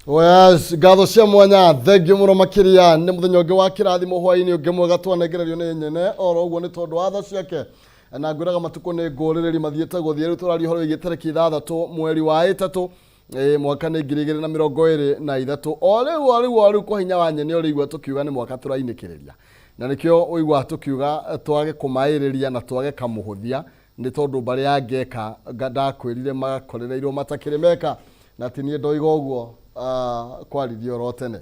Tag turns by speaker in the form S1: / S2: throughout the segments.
S1: Yes, ngatho cia mwanya thengiũ mũno makĩria nĩ mũthenya ũngĩ wa kĩrathimo hwainĩ ũngĩ mwega twanengererio nĩ nyene oro ũguo nĩ tondũ wa tha ciake na ngwĩraga matukũ nĩ ngũrĩrĩri mathiĩte gũthiĩ rĩu tũraria ũhoro wĩgiĩ tarĩki 6 mweri wa 3 mwaka nĩ 2023. O rĩu o rĩu o rĩu kwa hinya wa nyene ũrĩigua tũkiuga nĩ mwaka tũrainĩkĩrĩria na nĩkĩo ũigua tũkiuga twage kũmaĩrĩria na twage kamũhũthia nĩ tondũ mbarĩ ya Ngeka ndakwĩrire makorereirwo matakĩrĩ meka na ti niĩ ndoiga ũguo kwarithio oro tene.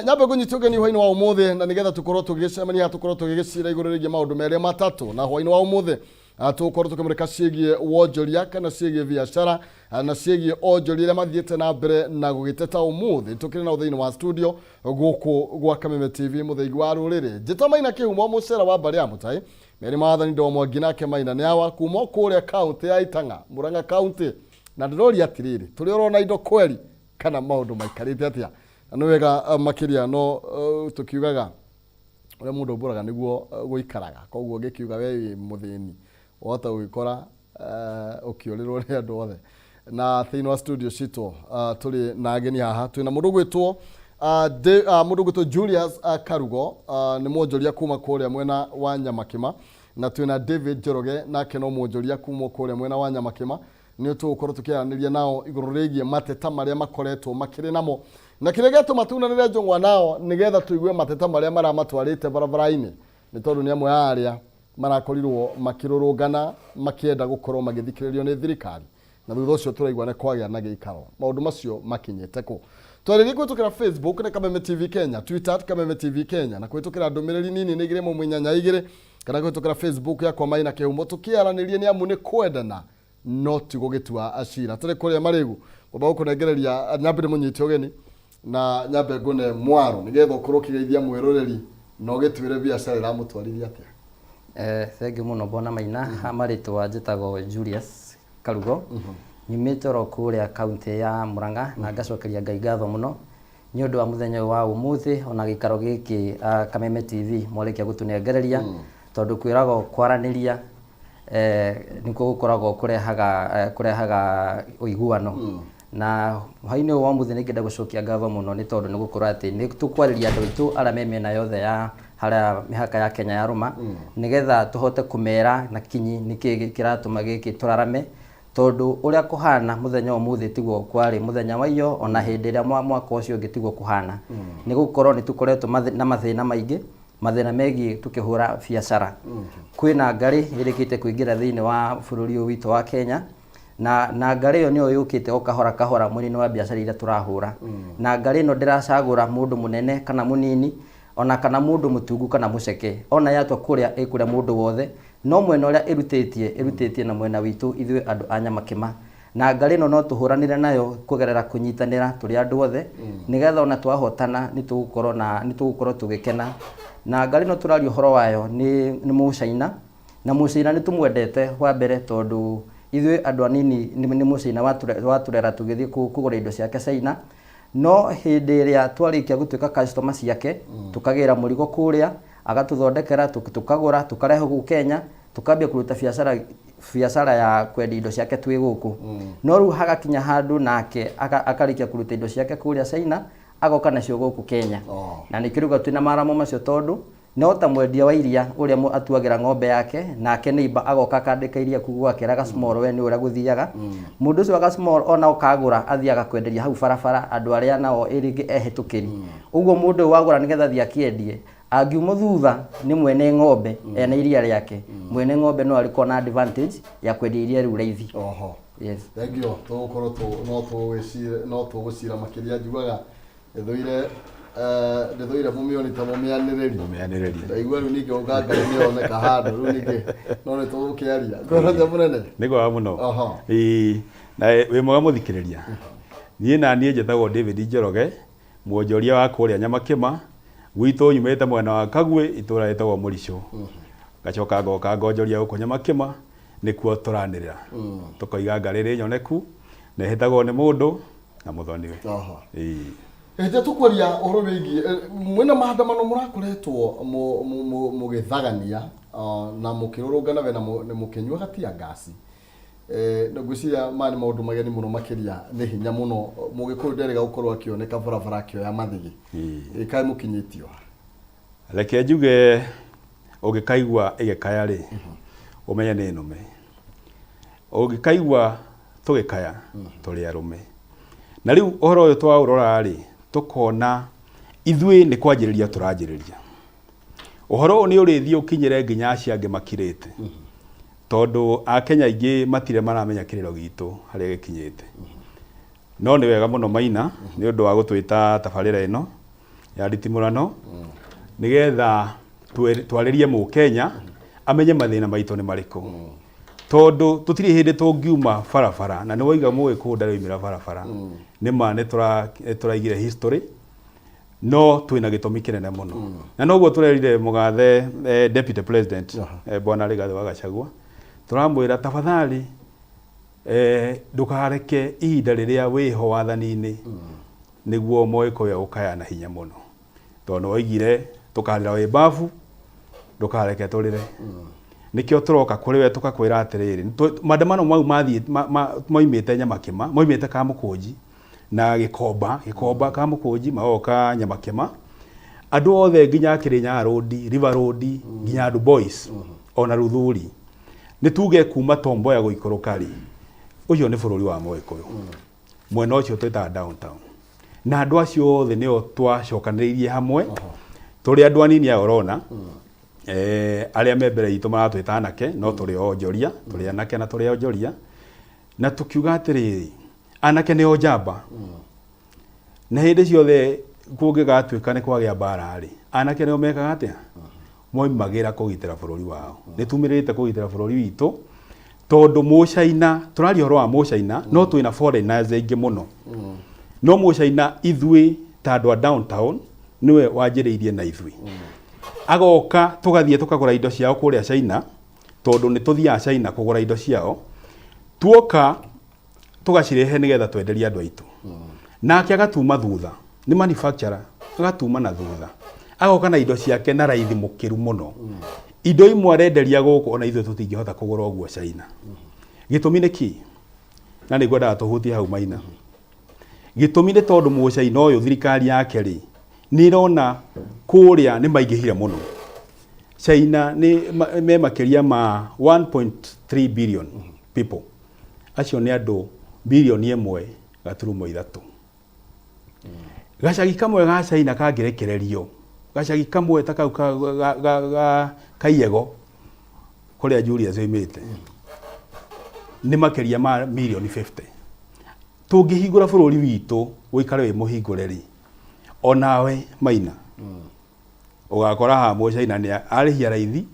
S1: Nyambe ngũnyite ũgeni hwainĩ wa ũmũthĩ na nĩgetha tũkorwo tũgĩcemania tũkorwo tũgĩgĩcira igũrũ rĩgiĩ maũndũ merĩ matatũ na hwainĩ wa ũmũthĩ tũgũkorwo tũkĩmũrĩka ciĩgiĩ wonjoria kana ciĩgiĩ biacara na ciĩgiĩ onjoria arĩa mathiĩte na mbere na gũgĩteta ũmũthĩ tũkĩrĩ nao thĩinĩ wa studio gũkũ gwa Kameme TV mũthĩgi wa rũrĩrĩ. Njĩta Maina Kĩhumo mũcera wa mbarĩ ya Mũtai Mary Maathani Ndo Mwangi nake Maina nĩ awa kuma kũrĩa kaunti ya Itang'a Murang'a kaunti na ndĩroria atĩrĩrĩ tũrĩ orona indo kweri kana maũndũ maikarĩte atĩa na nĩ wega makĩria no tũkiugaga ũrĩa mũndũ aumbũraga nĩguo gũikaraga koguo ngĩkiuga we wĩ mũthĩni wahota gũgĩkora ũkĩũrĩrwo nĩ andũ othe na thĩinĩ wa studio citũ tũrĩ na ageni haha twĩna mũndũ ũgwĩtwo mũndũ ũgwĩtwo Julius Karugo nĩ mwonjoria kuma kũrĩa mwena wa Nyamakĩma na twĩna David Njoroge nake no mwonjoria kuma kũrĩa mwena wa Nyamakĩma nĩ tũgũkorwo tũkĩaranĩria nao igũrũ rĩgiĩ mateta marĩa makoretwo makĩrĩ namo na kĩrĩa gĩatũma tunanĩre njũng'wa nao nĩgetha tũigue mateta marĩa maramatwarĩte barabara-inĩ nĩ tondũ nĩ amwe a arĩa marakorirwo makĩrũrũngana makĩenda gũkorwo magĩthikĩrĩrio nĩ thirikari na thutha ũcio tũraigua nĩ kwagĩa na gĩikaro maũndũ macio makinyĩte kũ twarĩrie kũhĩtũkĩra Facebook nĩ Kameme TV Kenya, Twitter at Kameme TV Kenya na kũhĩtũkĩra ndũmĩrĩri nini nĩ 2 8 2 kana kũhĩtũkĩra Facebook yakwa Maina Kĩhumo tũkĩaranĩrie nĩ amu nĩ kwendana no ti gũgĩtua cira tũrĩ kũrĩa marĩgu ngwamba gũkũnengereria nyambe ndĩmũnyite ũgeni na nyambe ngũne mwaro nĩgetha ũkorwo ũkĩgeithia mwĩroreri na ũgĩtwĩre biacara ĩramũtwarithia atĩa.
S2: Thengiũ mũno bwana Maina, ha marĩtwa njĩtagwo Julius Karugo, nyumĩte oro kũrĩa kaunti ya Murang'a na ngacokeria Ngai ngatho mũno nĩ ũndũ wa mũthenya ũyũ wa ũmũthĩ ona gĩikaro gĩkĩ Kameme TV mwarĩkia gũtũnengereria tondũ kwĩragwo kwaranĩria nĩkuo gũkoragwo kũrehaga kũrehaga ũiguano na hwainĩ ũyũ wa ũmũthĩ nĩ ngĩenda gũcokia ngatho mũno nĩ tondũ nĩ gũkorwo atĩ nĩ tũkwarĩria andũ aitũ arĩa me mĩena yothe ya harĩa mĩhaka ya Kenya yarũma nĩgetha tũhote kũmera na kinyi nĩkĩ kĩratũma gĩkĩ tũrarame tondũ ũrĩa kũhana mũthenya wa ũmũthĩ tiguo kwarĩ mũthenya wa iyo ona hĩndĩ ĩrĩa mwaka ũcio ũngĩ tiguo kũhana nĩ gũkorwo nĩ tũkoretwo na mathĩna maingĩ mathĩna megiĩ tũkĩhũra biacara kwĩna ngarĩ ĩrĩkĩte kũingĩra thĩinĩ wa bũrũri ũyũ witũ wa Kenya na ngarĩ ĩyo nĩyo yũkĩte o kahora kahora mwena-inĩ wa biacara iria tũrahũra na ngarĩ ĩno ndĩracagũra mũndũ mũnene kana mũnini ona kana mũndũ mũtungu kana mũceke ona yatua kũrĩa ĩkũrĩa mũndũ wothe no mwena ũrĩa ĩrutĩtie ĩrutĩtie na mwena witũ ithuĩ andũ a Nyamakĩma na ngarĩ ĩno no tũhũranĩre nayo kũgerera kũnyitanĩra tũrĩ andũ othe nĩgetha ona twahotana nĩ tũgũkorwo na nĩ tũgũkorwo tũgĩkena na ngarĩ ĩno tũraria ũhoro wayo nĩ mũcaina na mũcaina nĩ tũmwendete wa mbere tondũ ithuĩ andũ anini nĩ mũcaina watũrera tũgĩthiĩ kũgũra indo ciake China no hĩndĩ ĩrĩa twarĩkia gũtuĩka customer ciake tũkagĩra mũrigo kũrĩa agatũthondekera tũkagũra tũkarehe gũkũ Kenya tũkambia kũruta biacara ya kwendia indo ciake twĩ gũkũ no rĩu hagakinya handũ nake akarĩkia kũruta indo ciake kũrĩa China agoka nacio gũkũ Kenya na nĩkĩo rĩu twĩna maramo macio tondũ no ta mwendia wa iria ũrĩa atuagĩra ng'ombe yake nake neighbor agoka akandĩka iria kuu gwake raga small we nĩ ũrĩa gũthiaga mũndũ ũcio wa small ona ũkagũra athiaga kwenderia hau barabara andũ arĩa nao rĩngĩ ehĩtũkĩri ũguo mũndũ ũyũ wagũra nĩgetha athiĩ akĩendie angiumwo thutha nĩ mwene ng'ombe ena iria rĩake mwene ng'ombe no arĩkorwo na advantage ya kwendia iria rĩu raithi.
S1: Oho.
S2: Yes.
S1: Thengiũ tũgũkorwo no tũgũgĩcira no tũgũcira makĩria njugaga ndĩthũire ndĩthũire mũmĩoni ta mũmĩanĩrĩri.
S3: Mũmĩanĩrĩri.
S1: Ndaigua rĩu ningĩ ũka Ngai nĩoneka handũ rĩu ningĩ no nĩ tũgũkĩaria. Ngwĩra mũnene.
S3: Nĩ kwega mũno.
S1: Oho.
S3: Ĩĩ, na wĩ mwega mũthikĩrĩria. Niĩ na niĩ njĩtagwo David Njoroge, mwonjoria wa kũrĩa Nyamakĩma, gwitũ nyumĩte mwena wa Kagwĩ, itũra rĩtagwo Mũricũ. Ngacoka ngoka ngonjoria gũkũ Nyamakĩma, nĩkuo tũranĩrĩra. Tũkoiga ngarĩ ĩrĩ nyoneku, na ĩhĩtagwo nĩ mũndũ na mũthoniwe.
S1: Oho.
S3: Ĩĩ.
S1: Hĩndĩ ĩrĩa tũkwaria ũhoro wĩgiĩ mwĩna maandamano mũrakoretwo mũgĩthagania na mũkĩrũrũngana we na mũkĩnyuaga tear gas. Na ngwĩciria maya nĩ maũndũ mageni mũno makĩria, nĩ hinya mũno Mũgĩkũyũ nderĩga gũkorwo akĩoneka barabara akĩoya mathigi. Kaĩ mũkinyĩtio ha?
S3: Reke njuge, ũngĩkaigua ĩgĩkaya rĩ, ũmenye nĩ nũme. Ũngĩkaigua tũgĩkaya, tũrĩ arũme. Na rĩu ũhoro ũyũ twaũrora rĩ, tũkona ithuĩ nĩ kwanjĩrĩria tũranjĩrĩria. Ũhoro ũyũ nĩ ũrĩthiĩ ũkinyĩre nginya acio angĩ makirĩte. Tondũ Akenya aingĩ matirĩ maramenya kĩrĩro gitũ harĩa gĩkinyĩte. No nĩ wega mũno Maina nĩ ũndũ wa gũtwĩta tabarĩra ĩno ya nditimũrano, nĩgetha twarĩrie Mũkenya amenye mathĩna maitũ nĩ marĩkũ. Tondũ tũtirĩ hĩndĩ tũngiuma barabara, na nĩ waiga Mũgĩkũyũ ndarĩ oimĩra barabara. Nĩ ma nĩ tũraigire history, no twĩna gĩtũmi kĩnene mũno. Na noguo tũrerire mũgathe Deputy President, Bwana Rigathĩ wa Gachagua, tũramwĩra tafadhali, ndũkareke ihinda rĩrĩa wĩho wathani-inĩ nĩguo Mũgĩkũyũ egũkaya na hinya mũno. Tondũ nĩwoigire tũkarĩra wĩ mbabu, ndũkareke tũrĩre. Nĩkĩo tũroka kũrĩ we tũkakwĩra atĩrĩrĩ, maandamano mau mathiĩ moimĩte Nyamakĩma, moimĩte Kamũkũnji na Gĩkomba, Gĩkomba Kamũkũnji magoka Nyamakĩma. Andũ othe nginya Kĩrĩnyaga Road, River Road, nginya Andũ Boys, ona Ruthuri. Nĩ tuge kuma Tom Mboya gũikũrũka rĩ, ũcio nĩ bũrũri wa Mũgĩkũyũ. Mwena ũcio twĩtaga downtown. Na andũ acio othe nĩo twacokanĩrĩirie hamwe, tũrĩ andũ anini aya ũrona, arĩa me mbere itũ maratwĩta anake, no tũrĩ onjoria, tũrĩ anake na tũrĩ onjoria. Na tũkiuga atĩrĩrĩ, anake nĩo njamba. Na hĩndĩ ciothe kũngĩgatuĩka nĩ kwagĩa mbara rĩ, anake nĩo mekaga atĩa? Moimagĩra kũgitĩra bũrũri wao. Nĩ tumĩrĩte kũgitĩra bũrũri witũ, tondũ Mũcaina, tũraria ũhoro wa Mũcaina, no twĩna foreigners aingĩ mũno. No Mũcaina ithuĩ ta andũ a downtown, nĩwe wanjĩrĩirie na ithuĩ. Agoka tũgathiĩ tũkagũra indo ciao kũrĩa China, tondũ nĩ tũthiaga China kũgũra indo ciao. Tuoka tũgacirehe nĩgetha twenderie andũ aitũ. Nake agatuma thutha, nĩ manufacturer, agatuma na thutha. Agoka na indo ciake na raithi mũkĩru mũno. Indo imwe arenderia gũkũ ona ithuĩ tũtingĩhota kũgũra ũguo China. Gĩtũmi nĩ kĩ? Na nĩ ngwendaga tũhutie hau Maina. Gĩtũmi nĩ tondũ Mũcaina ũyũ thirikari yake rĩ, nĩ ĩrona kũrĩa nĩ maingĩhire mũno. China nĩ me makĩria ma 1.3 billion people. Acio nĩ andũ bilioni 1.3. Gacagi kamwe ga China kangĩrekererio, gacagi kamwe ta kau ga Kaiyego kũrĩa Julius oimĩte, nĩ makĩria ma mirioni 50. Tũngĩhingũra bũrũri witũ ũikare wĩ mũhingũre rĩ, onawe Maina ũgakora haha Mũcaina nĩ arĩhia raithi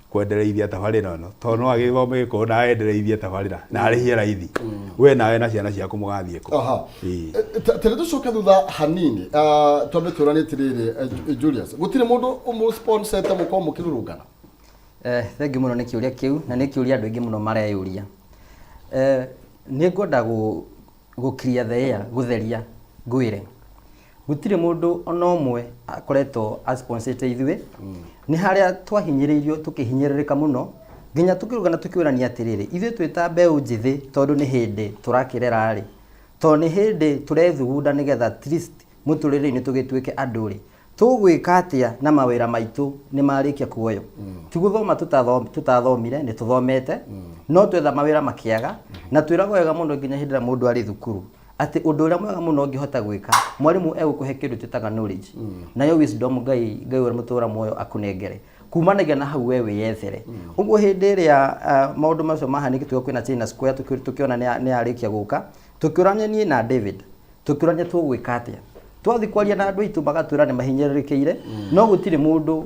S3: kwendereithia tabarĩra ĩno, tondũ no agĩthome gĩkũyũ na endereithie tabarĩra na arĩhie raithi, we nawe na ciana ciaku mũgathiĩ kũ?
S1: Aha. Tere tũcoke thutha hanini, twambe tũranie atĩrĩrĩ, Julius, gũtirĩ mũndũ ũmũsponsete mũkorwo mũkĩrũrũngana?
S2: Thengiũ mũno nĩ kĩũria kĩu, na nĩ kĩũria andũ aingĩ mũno mareyũria. Nĩ ngwenda gũ clear the air, gũtheria ngwĩre, gũtirĩ mũndũ ona ũmwe akoretwo asponsĩte ithuĩ. Nĩ harĩa twahinyĩrĩirio, tũkĩhinyĩrĩrĩka mũno, nginya tũkĩruga na tũkĩũrania atĩrĩrĩ, ithuĩ twĩ ta mbeũ njĩthĩ, tondũ nĩ hĩndĩ tũrakĩrera rĩ, tondũ nĩ hĩndĩ tũrethugunda nĩgetha at least mũtũrĩre-inĩ tũgĩtuĩke andũ rĩ, tũgwĩka atĩa na mawĩra maitũ nĩ marĩkia kuoywo? Ti gũthoma tũtathomire, nĩ tũthomete, no twetha mawĩra makĩaga, na twĩragwo wega mũno nginya hĩndĩ ĩrĩa mũndũ arĩ thukuru atĩ ũndũ ũrĩa mwega mũno ũngĩhota gwĩka, mwarimũ egũkũhe kĩndũ twĩtaga knowledge, nayo wisdom Ngai Ngai ũrĩa mũtũra muoyo akũnengere kumanagia na hau we wĩyethere. Ũguo hĩndĩ ĩrĩa maũndũ macio mahanĩkĩte, kwĩna China Square, tũkĩona nĩ yarĩkia gũka, tũkĩũrania niĩ na David, tũkĩũrania tũgwĩka atĩa. Twathiĩ kwaria na andũ aitũ magatwĩra nĩ mahinyĩrĩrĩkĩire, no gũtirĩ mũndũ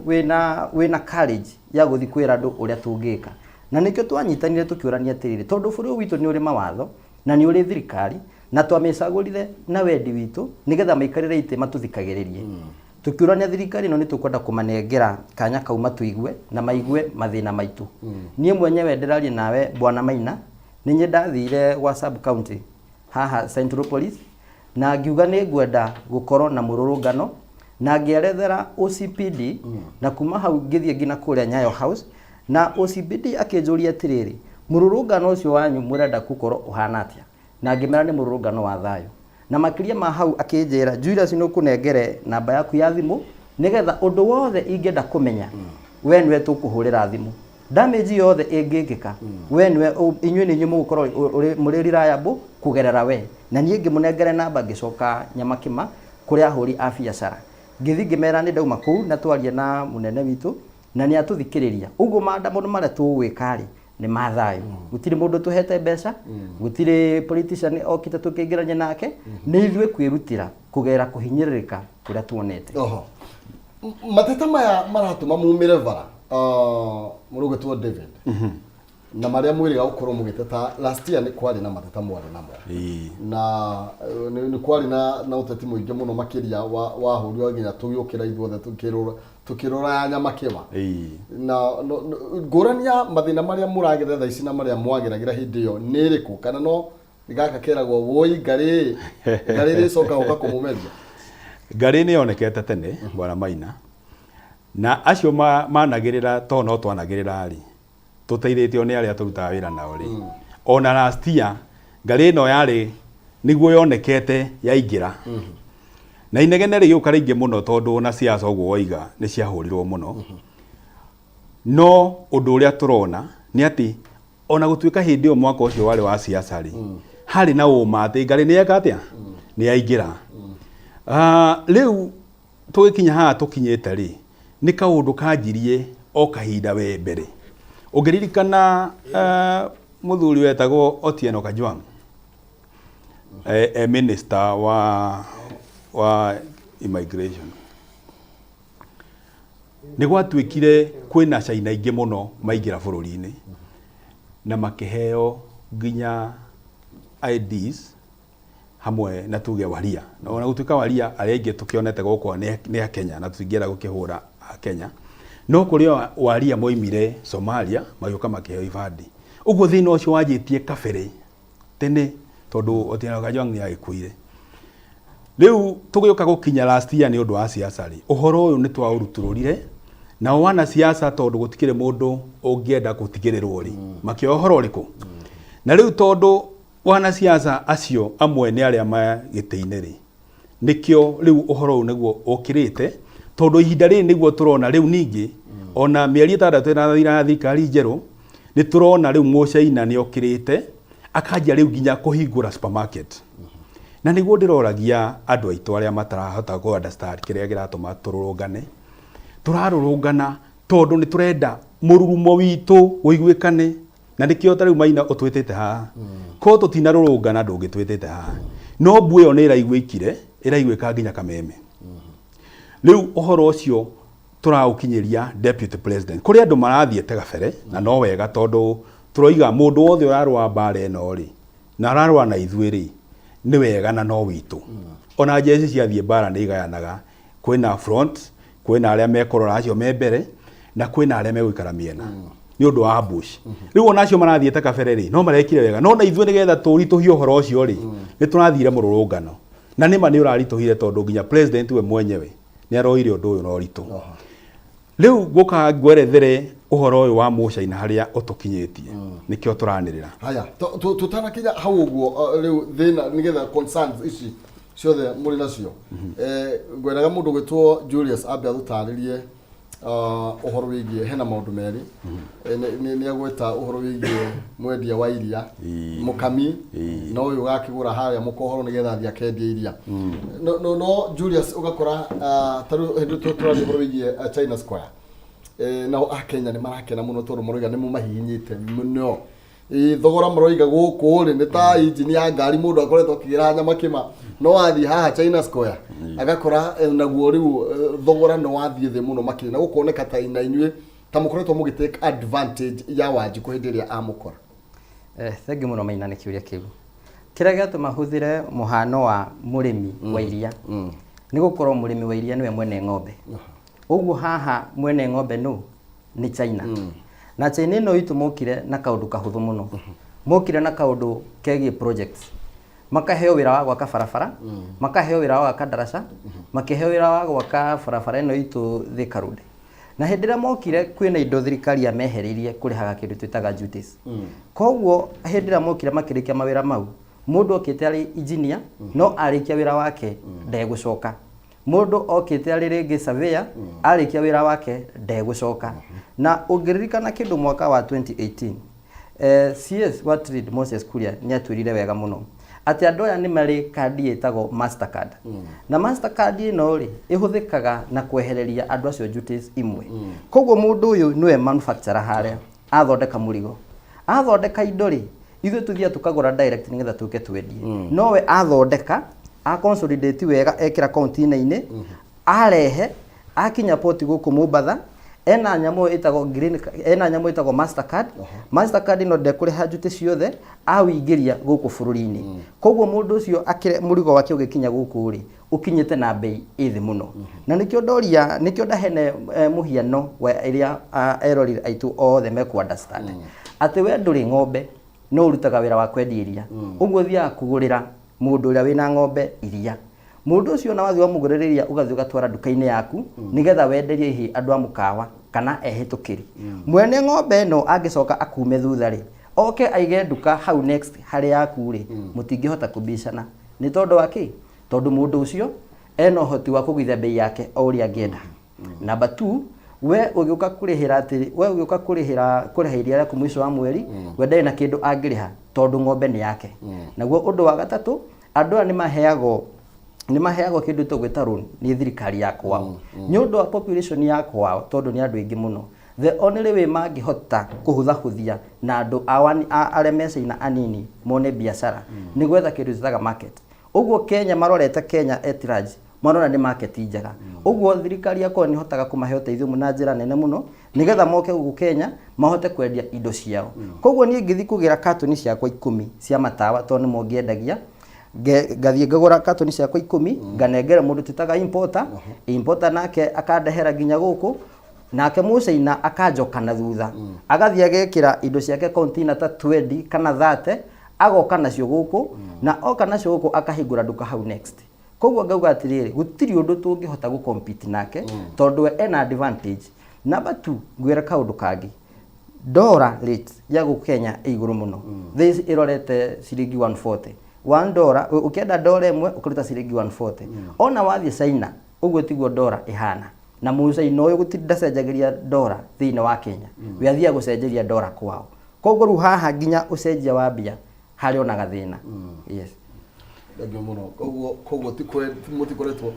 S2: wĩna courage ya gũthiĩ kwĩra andũ ũrĩa tũngĩka. Na nĩkĩo twanyitanire tũkĩũrania atĩrĩrĩ, tondũ bũrũri ũyũ witũ nĩ ũrĩ mawatho na nĩ ũrĩ thirikari, na twamĩcagũrire na wendi witũ nĩgetha maikarĩre itĩ matũthikagĩrĩrie. Tũkĩũrania thirikari ĩno nĩ tũkwenda kũmanengera kanya kau matũigue na maigue mathĩna maitũ. Niĩ mwenyewe ndĩraria nawe Bwana Maina, nĩ niĩ ndathire gwa sub county haha Central Police na ngiuga nĩ ngwenda gũkorwo na mũrũrũngano, na ngĩerethera OCPD, na kuma hau ngĩthiĩ nginya kũrĩa Nyayo House, na OCPD akĩnjũria atĩrĩrĩ, Mũrũrũngano ũcio wanyu mũrenda gũkorwo ũhana atĩa? Na ngĩmera nĩ mũrũrũngano wa thayũ. Na makĩria ma hau akĩnjĩra, Julius nĩ ũkũnengere namba yaku ya thimũ nĩgetha ũndũ wothe ingĩenda kũmenya we nĩwe tũkũhũrĩra thimũ. Damage yothe ĩngĩkĩka we nĩwe inyuĩ nĩ inyuĩ mũgũkorwo mũrĩ reliable kũgerera we. Na niĩ ngĩmũnengere namba ngĩcoka Nyamakĩma kũrĩ ahũri a biacara. Ngĩthiĩ ngĩmera nĩ ndauma kũu na twaria na mũnene witũ na nĩ atũthikĩrĩria. Ũguo maandamano marĩa tũgwĩka rĩ, nĩ ma thayũ. Gũtirĩ mũndũ tũhete mbeca, gũtirĩ politician okĩte tũkĩingĩrania nake, nĩ ithuĩ kwĩrutĩra kũgerera kũhinyĩrĩrĩka kũrĩa tuonete.
S1: Oho. Mateta maya maratũma mumĩre bara mũrũgĩtwo David na marĩa mwĩrĩga gũkorwo mũgĩteta last year nĩ kwarĩ na mateta mwarĩ namo. Na nĩ kwarĩ na ũteti mũingĩ mũno makĩria wahũrirwo nginya tũgĩũkĩra ithuothe tũkĩrora ya Nyamakĩma. Na ngũrani ya mathĩna marĩa mũragerera thaa ici na marĩa mwageragĩra hĩndĩ ĩyo nĩ ĩrĩkũ? Kana no gaka keragwo woi ngarĩ ngarĩ rĩcoka gũka kũmũmeria?
S3: Ngarĩ nĩ yonekete tene Bwana Maina, na acio managĩrĩra to no twanagĩrĩra rĩ, tũteithĩtio nĩ arĩa tũrutaga wĩra nao rĩ, ona last year ngarĩ ĩno yarĩ nĩguo yonekete yaingĩra. Na inegene rĩgĩũka rĩingĩ mũno tondũ ona siasa ũguo woiga nĩ ciahũrirwo mũno. No ũndũ ũrĩa tũrona nĩ atĩ ona gũtuĩka hĩndĩ ĩyo mwaka ũcio warĩ wa siasa rĩ, harĩ na ũma atĩ ngarĩ nĩ yeka atĩa? Nĩ yaingĩra. Rĩu tũgĩkinya haha tũkinyĩte rĩ, nĩ kaũndũ kanjirie o kahinda we mbere. Ũngĩririkana mũthuri wetagwo Otieno Kajwang', e minister wa immigration. Nĩ gwatuĩkire kwĩna China aingĩ mũno maingĩra bũrũri-inĩ na makĩheo nginya IDs hamwe na tuge waria. Na ona gũtuĩka waria arĩa aingĩ tũkĩonete gũkũ nĩ a Kenya na tũtingĩenda gũkĩhũra a Kenya. No kũrĩ o waria moimire Somalia magĩũka makĩheo ibandĩ. Ũguo thĩna ũcio wanjĩtie kabere tene tondũ Otieno Kajwang' nĩ agĩkuire. Rĩu tũgĩũka gũkinya last year nĩ ũndũ wa siasa rĩ, ũhoro ũyũ nĩ twaũrutũrũrire, nao wanasiasa tondũ gũtikĩrĩ mũndũ ũngĩenda gũtigĩrĩrwo rĩ, makĩoya ũhoro ũrĩkũ? Na rĩu tondũ wanasiasa acio amwe nĩ arĩa me gĩtĩ-inĩ rĩ, nĩkĩo rĩu ũhoro ũyũ nĩguo ũkĩrĩte, tondũ ihinda rĩrĩ nĩguo tũrona rĩu ningĩ, ona mĩeri 6 ĩrathira ya thirikari njerũ, nĩ tũrona rĩu mũcaina nĩ okĩrĩte, akanjia rĩu nginya kũhingũra supermarket. Na nĩguo ndĩroragia andũ aitũ arĩa matarahota kũ understand kĩrĩa kĩratũma tũrũrũngane. Tũrarũrũngana tondũ nĩ tũrenda mũrurumo witũ ũiguĩkane, na nĩkĩo ta rĩu Maina ũtwĩtĩte haha. Korwo tũtinarũrũngana ndũngĩtwĩtĩte haha. No mbu ĩyo nĩ ĩraiguĩkire, ĩraiguĩka nginya Kameme. Rĩu ũhoro ũcio tũraũkinyĩria deputy president. Kũrĩ andũ marathiĩte gabere, na no wega tondũ tũroiga mũndũ wothe ũrarũa mbara ĩno rĩ, na ararũa na ithuĩ rĩ, nĩ wega na no witũ. Ona jeshi ciathiĩ mbara nĩ igayanaga, kwĩna front, kwĩna arĩa mekũrora acio me mbere, na kwĩna arĩa megũikara mĩena nĩ ũndũ wa ambush. Rĩu ona acio marathiĩte kabere rĩ, no marekire wega, no na ithuĩ nĩgetha tũritũhie ũhoro ũcio rĩ, nĩ tũrathire mũrũrũngano. Na nĩma nĩ ũraritũhire tondũ nginya president we mwenyewe nĩ aroire ũndũ ũyũ na ũritũ. Rĩu ngũka ngwerethere ũhoro ũyũ wa mũcaina harĩa ũtũkinyĩtie, nĩkĩo tũranĩrĩra.
S1: Haya, tũtanakinya hau ũguo, rĩu thĩna nĩgetha concerns ici ciothe mũrĩ nacio, ngwendaga mũndũ gwĩtwo Julius ambe atũtarĩrie ũhoro wĩgiĩ hena maũndũ merĩ. Nĩ agweta ũhoro wĩgiĩ mwendia wa iria, mũkami, na ũyũ ũgakĩgũra harĩa mũkohoro nĩgetha athiĩ akendie iria. No Julius ũgakora ta rĩu hĩndĩ tũraria ũhoro wĩgiĩ China Square, nao Akenya nĩ marakena mũno tondũ maroiga nĩ mũmahihinyĩte mũno. Thogora maroiga gũkũ rĩ nĩ ta injini ya ngari mũndũ akoretwo akĩgĩra Nyamakĩma, no athiĩ haha China Square agakora naguo rĩu thogora nĩ wathiĩ thĩ mũno makĩria, na gũkoneka ta na inyuĩ ta mũkoretwo mũgĩ take advantage ya Wanjikũ hĩndĩ ĩrĩa amũkora.
S2: Thengiũ mũno Maina nĩ kĩũria kĩu. Kĩrĩa gĩatũma hũthĩre mũhano wa mũrĩmi wa iria nĩ gũkorwo mũrĩmi wa iria nĩwe mwene ng'ombe. Ũguo haha mwene ng'ombe nũ? Nĩ China. Na China ĩno itũ mokire na kaũndũ kahũthũ mũno. Mokire na kaũndũ kegiĩ projects. Makaheo wĩra wa gwaka barabara, makaheo wĩra wa gwaka ndaraca, makĩheo wĩra wa gwaka barabara ĩno itũ Thika Road. Na hĩndĩ ĩrĩa mokire, kwĩna indo thirikari yamehereirie kũrĩhaga kĩndũ twĩtaga duties. Koguo hĩndĩ ĩrĩa mokire makĩrĩkia mawĩra mau, mũndũ okĩte arĩ engineer, no arĩkia wĩra wake ndegũcoka. Mũndũ okĩte arĩ rĩngĩ surveyor, arĩkia wĩra wake ndegũcoka. Na ũngĩririkana kĩndũ mwaka wa 2018, CS wa Trade Moses Kuria nĩ atwĩrire wega mũno atĩ andũ aya nĩ marĩ kandi ĩtagwo Mastercard. Na Mastercard ĩno rĩ, ĩhũthĩkaga na kwehereria andũ acio duties imwe. Koguo mũndũ ũyũ nĩwe manufacturer harĩa athondeka mũrigo, athondeka indo rĩ, ithuĩ tũthiaga tũkagũra direct nĩgetha tũke twendie. Nowe athondeka, a consolidate wega, ekĩra container-inĩ, arehe, akinya port gũkũ Mombatha, ena nyamũ ĩtagwo green, ena nyamũ ĩtagwo Mastercard. Mastercard ĩno ndekũrĩha duty ciothe, awĩingĩria gũkũ bũrũri-inĩ. Koguo mũndũ ũcio akĩre mũrigo wake ũgĩkinya gũkũ rĩ, ũkinyĩte na mbei ĩ thĩ mũno. Na nĩkĩo ndoria, nĩkĩo ndahene mũhiano wa ĩrĩa erori aitũ othe mekũ understand atĩ we ndũrĩ ng'ombe, no ũrutaga wĩra wa kwendia iria. Ũguo ũthiaga kũgũrĩra mũndũ ũrĩa wĩna ng'ombe iria. Mũndũ ũcio ona wathiĩ wamũgũrĩra iria, ũgathiĩ ũgatwara nduka-inĩ yaku nĩgetha wenderie hihi andũ a mũkawa kana ehĩtũkĩri. Mwene ng'ombe ĩno angĩcoka akume thutha rĩ, oke aige nduka hau next harĩ yaku rĩ, mũtingĩhota kũbicana. Nĩ tondũ wa kĩ? Tondũ mũndũ ũcio ena ũhoti wa kũgũithia bei yake o ũrĩa angĩenda. Number two, we ũgĩũka kũrĩhĩra atĩ we ũgĩũka kũrĩhĩra kũrĩha iria rĩaku mũico wa mweri, we ndarĩ na kĩndũ angĩrĩha tondũ ng'ombe nĩ yake. Naguo ũndũ wa gatatũ, andũ aya nĩ maheagwo kĩndũ tũgwĩta loan nĩ thirikari ya kwao nĩ ũndũ wa population ya kwao, tondũ nĩ andũ aingĩ mũno. The only way mangĩhota kũhũthahũthia na andũ arĩa me China anini mone biacara nĩ gwetha kĩndũ twĩtaga market. Ũguo Kenya marorete Kenya at large, marona nĩ market njega. Ũguo thirikari ya kwao nĩ ĩhotaga kũmahe ũteithio na njĩra nene mũno nĩgetha moke gũkũ Kenya mahote kwendia indo ciao. Koguo niĩ ngĩthiĩ kũgĩra katoni ciakwa 10 cia matawa, tondũ nĩmo ngĩendagia, ngathiĩ ngagũra katoni ciakwa 10, nganengera mũndũ twĩtaga importer. Importer nake akandehera nginya gũkũ, nake mũcaina akanjoka na thutha, agathiĩ agekĩra indo ciake container ta 20 kana 30, agoka nacio gũkũ, na oka nacio gũkũ akahingũra nduka hau next. Koguo ngauga atĩrĩrĩ, gũtirĩ ũndũ tũngĩhota gũ compete nake tondũ we ena advantage. Number two, ngwĩra kaũndũ kangĩ, dollar rate ya gũkũ Kenya ĩ igũrũ mũno. Thaa ici ĩrorete ciringi 140, $1. Ũkĩenda dollar ĩmwe ũkũruta ciringi 140. Ona wathiĩ China ũguo tiguo dollar ĩhana, na mũcaina ũyũ gũtirĩ ndacenjagĩria dollar thĩinĩ wa Kenya, we athiaga gũcenjeria dollar kwao. Koguo rĩu haha nginya ũcenjia wa mbia harĩ ona gathĩna, yes.
S1: Thengiũ mũno. Koguo ti mũtikoretwo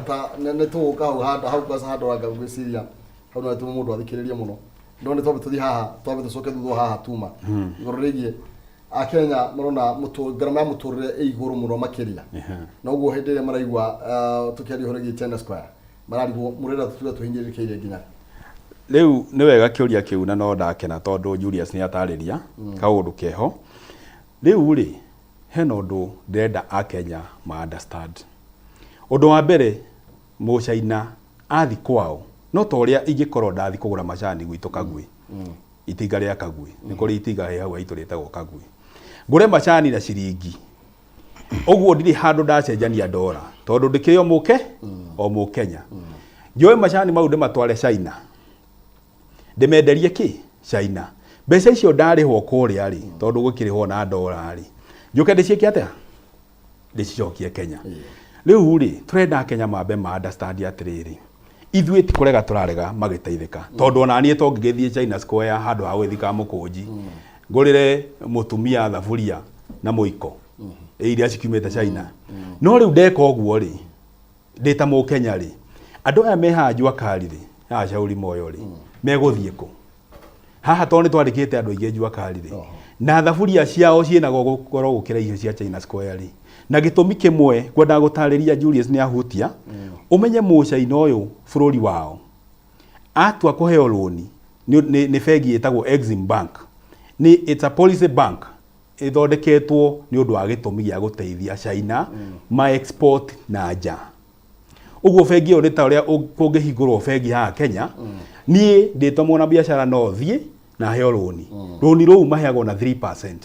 S1: ta nĩ tũgũka hau handũ hau kwanza handũ ranga ngwĩciria hau no tũme mũndũ athikĩrĩrie mũno, no nĩ twambe tũthiĩ haha, twambe tũcoke thutha haha tuma igũrũ rĩgiĩ Akenya marona ngarama ya mũtũrĩre ĩ igũrũ mũno makĩria. Na ũguo hĩndĩ ĩrĩa maraigua tũkĩaria ũhoro wĩgiĩ China Square, mararigwo mũrenda tũtuge tũhinyĩrĩrĩkĩire nginya.
S3: Rĩu nĩ wega kĩũria kĩu, na no ndakena tondũ Julius nĩ atarĩria kaũndũ keho. Rĩu rĩ, hena ũndũ ndĩrenda Akenya ma understand. Ũndũ wa mbere, mũcaina athi kwao no ta ũrĩa ingĩkorwo ndathi kũgũra macani gwitũ Kagui, itinga rĩa Kagui, nĩ kũrĩ itinga he hau haitũ rĩtagwo Kagui, ngũre macani na ciringi ũguo, ndirĩ handũ ndacenjania ndora tondũ ndĩkĩrĩ o mũke o mũkenya. Njoe macani mau ndĩmatware China, ndĩmenderie kĩ China, mbeca icio ndarĩhwo kũrĩa rĩ, tondũ gũkĩrĩhwo na ndora rĩ, njũke ndĩciĩke atĩa? Ndĩcicokie Kenya. Rĩu rĩ, tũrenda Kenya mambe ma understand atĩrĩrĩ, ithuĩ ti kũrega tũrarega magĩteithĩka, tondũ ona niĩ to ngĩgĩthiĩ China Square handũ ha gũgĩthiĩ Kamũkũnji ngũrĩre mũtumia thaburia na mũiko iria cikiumĩte China. No rĩu ndeka ũguo rĩ, ndĩ ta mũkenya rĩ, andũ aya me haha Jua Kali rĩ, haha Shauri Moyo rĩ, megũthiĩ kũ haha? Tondũ nĩ twandĩkĩte andũ aingĩ Jua Kali rĩ, na thaburia ciao ciĩna goro gũkĩra icio cia China Square rĩ. Na gĩtũmi kĩmwe kwendaga gũtarĩria, Julius nĩ ahutia, ũmenye mũcaina ũyũ bũrũri wao atua kũheo rũni nĩ bengi ĩtagwo Exim Bank, nĩ it's a policy bank ĩthondeketwo nĩ ũndũ wa gĩtũmi gĩa gũteithia China ma export na nja. Ũguo bengi ĩyo nĩ ta ũrĩa kũngĩhingũrwo bengi haha Kenya, niĩ ndĩ ta mwana biacara no thiĩ na heo rũni. Rũni rũu maheagwo na 3%.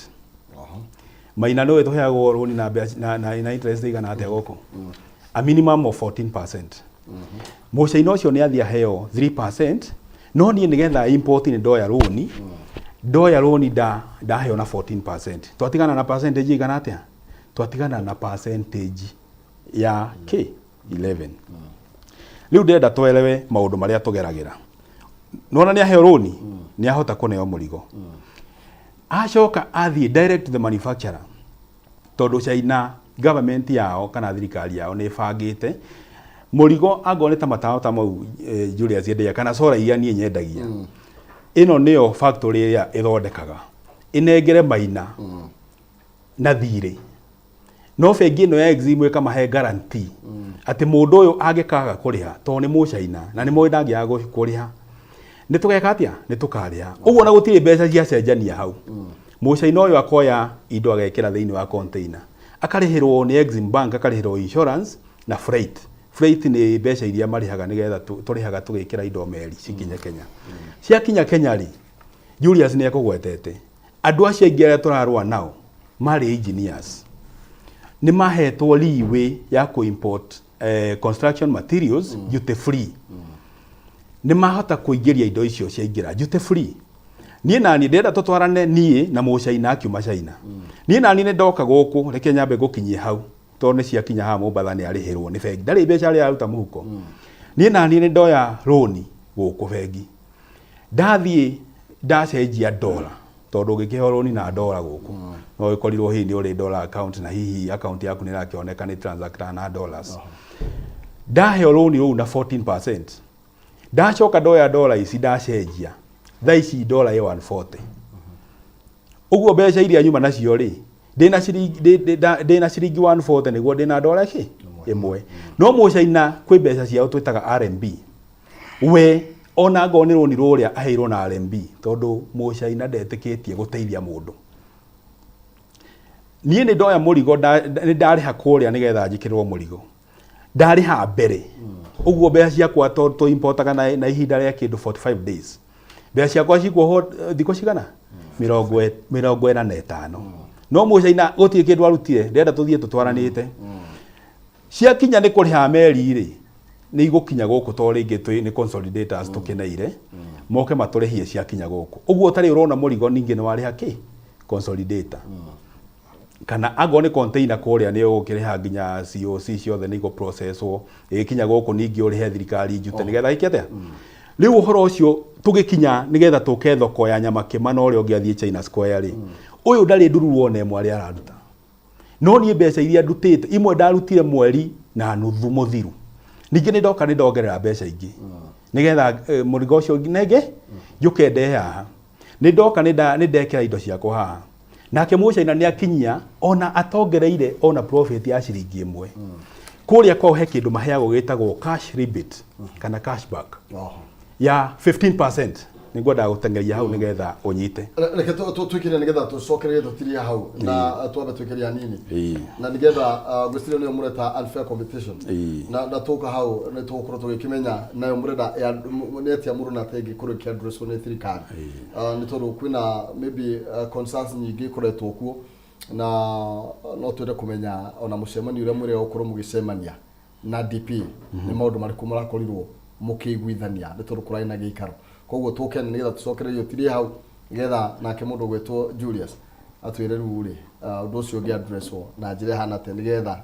S3: Maina nĩwe tũheagwo rũni na, na interest igana atĩa gũkũ? A minimum of 14%. Mũcaina ũcio nĩ athiĩ aheo 3%, no niĩ nĩgetha import nĩ ndoya rũni, ndoya rũni ndaheo na 14%. Twatigana na percentage igana atĩa? Twatigana na percentage ya k 11. Rĩu ndĩrenda twelewe maũndũ marĩa tũgeragĩra. Nona nĩ aheo rũni, nĩ ahota kũneo mũrigo, acoka athiĩ direct to the manufacturer, tondũ China government yao kana thirikari yao nĩ ĩbangĩte mũrigo angorwo nĩ ta matawa ta mau, Julius endagia kana solar iria niĩ nyendagia, ĩno nĩyo factory ĩrĩa ĩthondekaga, ĩnengere Maina na thirĩ, no bengi ĩno ya Exim ĩkamahe guarantee atĩ mũndũ ũyũ angĩkaga kũrĩha, tondũ nĩ mũcaina na nĩ moĩ ndangĩaga kũrĩha, nĩ tũgeka atĩa? Nĩ tũkarĩha. Ũguo na gũtirĩ mbeca ciacenjania hau. Mũcaina ũyũ akoya indo agekĩra thĩinĩ wa container, akarĩhĩrwo nĩ Exim Bank, akarĩhĩrwo insurance na freight. Freight nĩ mbeca iria marĩhaga nĩgetha tũrĩhaga tũgĩkĩra indo meri cikinye Kenya. Ciakinya Kenya rĩ, Julius nĩ ekũgwetete andũ acio aingĩ arĩa tũrarũa nao marĩ engineers, nĩ mahetwo leeway ya kũ-import construction materials duty free. Nĩ mahota kũingĩria indo icio, ciaingĩra duty free. Niĩ na niĩ ndĩrenda tũtwarane niĩ na mũcaina akiuma China. Niĩ na niĩ nĩ ndoka gũkũ, reke nyambe ngũkinyie hau, tondũ nĩ ciakinya haha Mombatha nĩ arĩhĩrwo nĩ bengi, ndarĩ mbeca arĩa aruta mũhuko. Niĩ na niĩ nĩ ndoya rũni gũkũ bengi, ndathiĩ ndacenjia dola, tondũ ũngĩkĩheo rũni na dola gũkũ no ĩkorirwo hihi nĩ ũrĩ dollar account na hihi account yaku nĩ ĩrakĩoneka nĩ transact na dollars. Ndaheo rũni rũu na 14%, ndacoka ndoya dola ici ndacenjia, thaa ici dola ĩ 140. Ũguo mbeca iria nyuma nacio rĩ, ndĩna ciringi ndĩna ciringi 140 nĩguo ndĩna dola kĩ ĩmwe. No mũcaina kwĩ mbeca ciao twĩtaga RMB, we ona ngorwo nĩ rũni rũrĩa aheirwo na RMB, tondũ mũcaina ndetĩkĩtie gũteithia mũndũ. Niĩ nĩ ndoya mũrigo, nĩ ndarĩha kũrĩa nĩgetha njĩkĩrĩrwo mũrigo, ndarĩha mbere. Ũguo mbeca ciakwa, tondũ tũimportaga na ihinda rĩa kĩndũ 45 days, mbeca ciakwa cikuohwo thikũ cigana? 45. No mũcaina gũtirĩ kĩndũ arutire. Ndĩrenda tũthiĩ tũtwaranĩte. Ciakinya nĩ kũrĩha meri rĩ, nĩ igũkinya gũkũ to rĩngĩ twĩ nĩ consolidators tũkeneire moke matũrĩhie ciakinya gũkũ. Ũguo ũtarĩ ũrona mũrigo, ningĩ nĩ warĩha kĩ consolidator, kana angorwo nĩ container kũrĩa nĩ ũgũkĩrĩha nginya COC ciothe nĩ igũ-processwo ĩgĩkinya gũkũ, ningĩ ũrĩhe thirikari njute nĩgetha ĩke atĩa. Rĩu ũhoro ũcio tũgĩkinya nĩgetha tũke thoko ya Nyamakĩma na ũrĩa ũngĩ athiĩ China Square rĩ, ũyũ ndarĩ ndururu ona ĩmwe arĩa araruta. No niĩ mbeca iria ndutĩte, imwe ndarutire mweri na nuthu mũthiru, ningĩ nĩ ndoka nĩ ndongerera mbeca ingĩ nĩgetha mũrigo ũcio nenge njũke ndehe haha. Nĩ ndoka nĩ ndekĩra indo ciakwa haha, nake mũcaina nĩ akinyia ona atongereire ona profit ya ciringi ĩmwe. Kũrĩa kwao he kĩndũ maheagwo gĩtagwo cash rebate kana cashback ya 15%. Nĩ ngwendaga gũteng'eria hau nĩgetha ũnyite.
S1: Reke twĩkĩre nĩgetha tũcokererie tũtirie hau na twambe twĩkĩre hanini na nĩgetha ngwĩciria nĩyo mũreta unfair competition. Na tũka hau nĩ tũgũkorwo tũgĩkĩmenya nayo mũrenda nĩ atĩa mũrona ta ĩngĩkorwo ĩkĩaddresswo nĩ thirikari. Nĩ tondũ kwĩna maybe concerns nyingĩ ikoretwo kuo, na no twende kũmenya ona mũcemanio ũrĩa mwĩrĩga gũkorwo mũgĩcemania na DP nĩ maũndũ marĩkũ marakorirwo mũkĩiguithania, nĩ tondũ kũrarĩ na gĩikaro. Koguo tũke nĩgetha tũcokererie ũtirie hau nĩgetha nake mũndũ ũgwĩtwo Julius atwĩre rĩu rĩ, ũndũ ũcio ũngĩ addresswo na njĩra ĩhana atĩa nĩgetha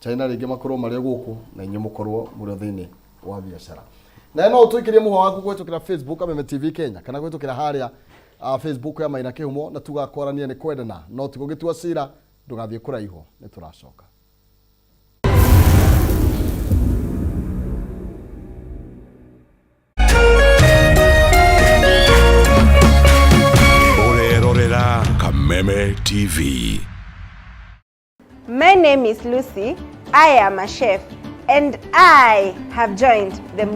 S1: China rĩngĩ makorwo marĩ gũkũ na inyuĩ mũkorwo mũrĩ o thĩinĩ wa biacara. Na no ũtũikĩrie mũhwa waku kũhĩtũkĩra Facebook Kameme TV Kenya kana kũhĩtũkĩra harĩa Facebook ya Maina Kĩhumo, na tugakwarania nĩ kwendana no ti gũgĩtua cira. Ndũgathiĩ kũraihu, nĩ tũracoka.
S4: Ũrerorera Kameme TV.
S5: My name is Lucy. I am a chef and I have joined the